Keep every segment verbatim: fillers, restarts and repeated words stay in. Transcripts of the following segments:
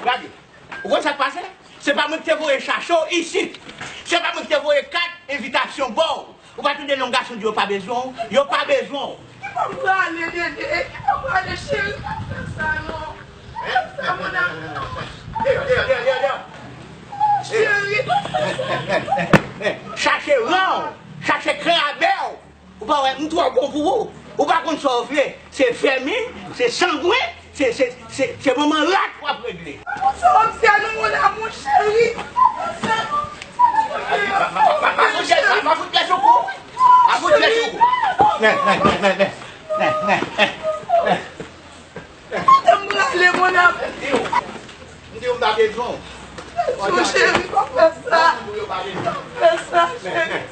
Gade, ou konn sa k pase? Se pa mwen ki te voye chache w isit. Se pa mwen ki te voye kat envitasyon ba w. Ou pa tande lè yon gason di yo pa bezwen w? Yo pa bezwen w. Ki bò m prale, Dede? Ki bò m prale, cheri? Pa fè sa, non. Pa fè sa, mon amour. Cheri, pa fè sa. Chache ran w, chache krabè w. Ou pa wè, m twò bon pou ou. Ou pa konn sa w vle. Se vèmin, se sangwen, se, se, se, se manman rat w ap regle. Sa w ap fè nou, mon amour chéri? Pa fè sa, non. Pa, pa, pa, pa, pa fout pyès, pa, pa fout pyès sou kou. Pa fout pyès sou kou. Men, men, men, men, men. Men, men, men, men. Kote m prale, mon amour? M di w, m di w m pa bezwen w. Cheri, pa fè sa. Pa fè sa, cheri.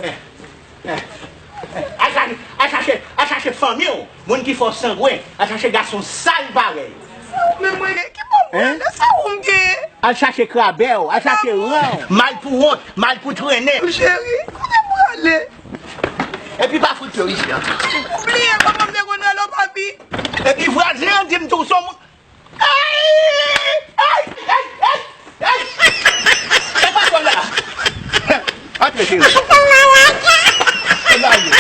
Al chache, al chache, al chache fanmi w, moun ki fè w sangwen, al chache gason sal parèy. Sa ou menm mwen gen? Ki bò m prale? Sa ou m genyen? Al chache krabè w, al chache ran w, mal pou wont, mal pou trennen. Cheri, kote m prale? Epi pa fout pè isi a. Ou bliye kòman m te konn rele w, papi? Epi vwazen an di m tou w se yon moun. Ay! Ay! Ay! Ay! Ay! E pa kò la. Antre, cheri. E ba yo.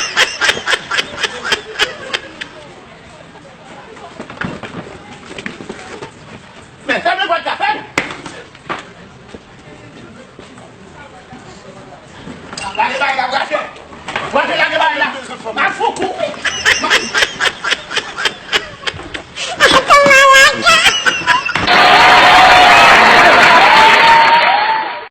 Men, fèmen pòt la, fèmen. Lage bagay la, brase. Brase, lage bagay la. M ap foukou.